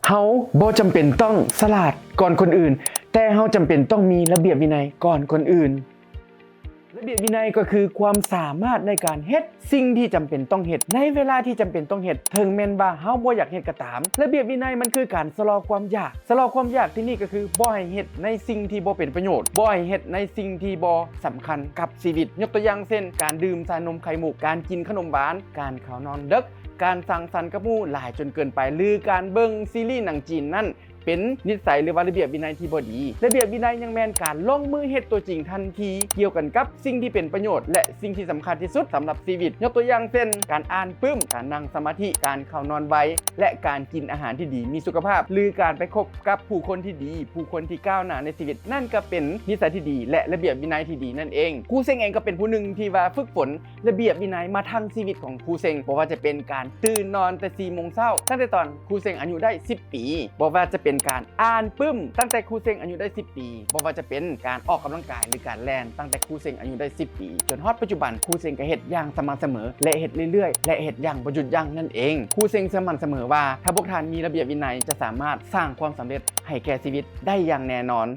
ເຮົາບໍ່ຈຳເປັນຕ້ອງສະຫຼາດກ່ອນຄົນອື່ນ, ແຕ່ເຮົາຈຳເປັນຕ້ອງມີລະບຽບວິໄນກ່ອນຄົນອື່ນ. ລະບຽບວິໄນກໍຄືຄວາມສາມາດໃນການເຮັດສິ່ງທີ່ຈຳເປັນຕ້ອງເຮັດ ໃນເວລາທີ່ຈຳເປັນຕ້ອງເຮັດ, ເຖິງແມ່ນວ່າເຮົາບໍ່ຢາກເຮັດກໍຕາມ. ລະບຽບວິໄນມັນຄືການຊະລໍຄວາມຢາກ. ຊະລໍຄວາມຢາກທີ່ນີ້ກໍຄືບໍ່ໃຫ້ເຮັດໃນສິ່ງທີ່ບໍ່ເປັນປະໂຫຍດ, ບໍ່ໃຫ້ເຮັດໃນສິ່ງທີ່ບໍ່ສຳຄັນກັບຊີວິດ. ຍົກຕົວຢ່າງເຊັ່ນ ການດື່ມຊານົມໄຂ່ມຸກ, ການກິນຂະໜົມຫວານ, ການເຂົ້ານອນເດິກ, ການສັງສັນກັບໝູ່ຫຼາຍຈົນເກີນໄປ ຫຼື ການເບິ່ງຊີຣີໜັງຈີນນັ້ນ ເປັນນິດໄສ ຫຼືວ່າລະບຽບວິໄນທີ່ບໍ່ດີ. ລະບຽບວິໄນຍັງແມ່ນການລົງມືເຮັດຕົວຈິງທັນທີ ກ່ຽວກັນກັບສິ່ງທີ່ເປັນປະໂຫຍດ ແລະ ສິ່ງທີ່ສຳຄັນທີ່ສຸດສຳລັບຊີວິດ. ຍົກຕົວຢ່າງເຊັ່ນ ການອ່ານປຶ້ມ, ການນັ່ງສະມາທິ, ການເຂົ້ານອນໄວ ແລະ ການກິນອາຫານທີ່ດີມີສຸຂະພາບ ຫຼື ການໄປຄົບກັບຜູ້ຄົນທີ່ດີ, ຜູ້ຄົນທີ່ກ້າວໜ້າໃນຊີວິດ. ນັ້ນກໍເປັນນິດໄສທີ່ດີ ແລະ ລະບຽບວິໄນທີ່ດີນັ້ນເອງ. ຄູເຊັງເອງກໍເປັນຜູ້ໜຶ່ງທີ່ວ່າຝຶກຝົນ ລະບຽບວິໄນມາທັງຊີວິດຂອງຄູເຊັງ, ບໍ່ວ່າຈະເປັນການຕື່ນນອນແຕ່ສີ່ໂມງເຊົ້າ ຕັ້ງແຕ່ຕອນຄູເຊັງອາຍຸໄດ້ສິບປີ, ບໍ່ວ່າຈະເປັນການອ່ານປຶ້ມ ຕັ້ງແຕ່ຄູເຊັງອາຍຸໄດ້ສິບປີ, ບໍ່ວ່າຈະເປັນການອອກກຳລັງກາຍ ຫຼື ການແລ່ນ ຕັ້ງແຕ່ຄູເຊັງອາຍຸໄດ້ສິບປີ ຈົນຮອດປັດຈຸບັນ ຄູເຊັງກໍເຮັດຢ່າງສະໝ່ຳສະເໝີ ແລະ ເຮັດເລື້ອຍໆ ແລະ ເຮັດຢ່າງບໍ່ຢຸດຢັ້ງນັ້ນເອງ. ຄູເຊັງເຊື່ອໝັ້ນສະເໝີວ່າ ຖ້າພວກທ່ານມີລະບຽບວິໄນ ຈະສາມາດສ້າງຄວາມສຳເລັດໃຫ້ແກ່ຊີວິດໄດ້ຢ່າງແນ່ນອນ.